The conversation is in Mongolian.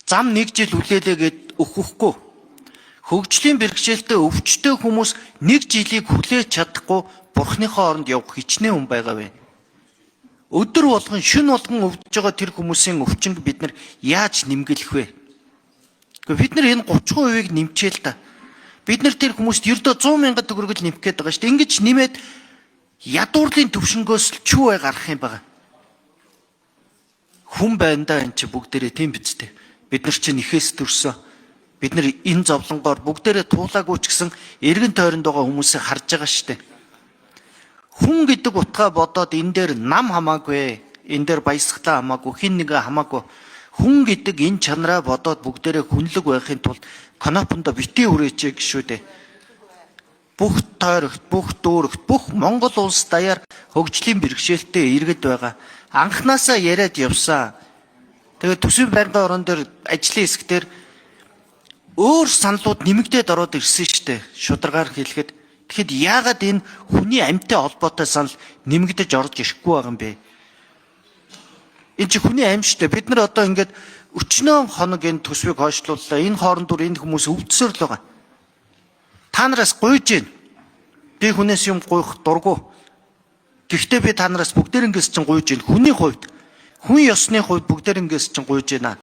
Зам нэг жил хүлээлээгээд өгөхгүй. Хөгжлийн бэрхшээлтэй өвчтөе хүмүүс нэг жилийг хүлээж чадахгүй бурхныхоо оронд явах хичнээн хүн байгаа вэ? Өдөр болгон шөнө болгон өвдөж байгаа тэр хүмүүсийн өвчнөд бид нар яаж нэмгэлэх вэ? Гэхдээ бид нар энэ 30%-ийг нэмчээ л та. Бид нар тэр хүмүүст ердөө 100 мянган төгрөг л нэмэх гээд байгаа шүү дээ. Ингэж нэмээд ядуурлын төвшнгөөс л чүү бай гарах юм байгаа. Хүн байна да энэ чи бүгдээрээ тийм биз дээ. Бид нар чинь ихээс төрсөн. Бид нар энэ зовлонгоор бүгдээрээ туулаагүй ч гэсэн эргэн тойронд байгаа хүмүүсийг харж байгаа шүү дээ. Хүн гэдэг утгаа бодоод энэ дээр нам хамаагүй, энэ дээр баясгалаа хамаагүй, хин нэгэ хамаагүй. Хүн гэдэг энэ чанараа бодоод бүгдээрээ хүнлэг байхын тулд кнопондо битгий хүрээч гэж шүү дээ. Бүх тойрогт, бүх дүүрэгт, бүх Монгол улс даяар хөгжлийн бэрхшээлтэй иргэд байгаа. Анхнаасаа яриад явсан. Тэгээд төсвийн байнгын орон дээр ажлын хэсэг дээр өөр саналууд нэмэгдээд ороод ирсэн шүү дээ. Шударгаар хэлэхэд. Тэгэхэд яагаад энэ хүний амьтай холбоотой санал нэмэгдэж орж ирэхгүй байгаа юм бэ? Энэ чи хүний амь шүү дээ. Бид нар одоо ингээд өчнөө хоног энэ төсвийг хойшлууллаа. Энэ хооронд дур энэ хүмүүс өвдсөр л байгаа. Та нараас гуйж гин. Би хүнээс юм гуйх дургу. Гэхдээ би та нараас бүгдээрнгээс чинь гуйж гин. Хүний хувьд, хүн ёсны хувьд бүгдээрнгээс чинь гуйж гинэ.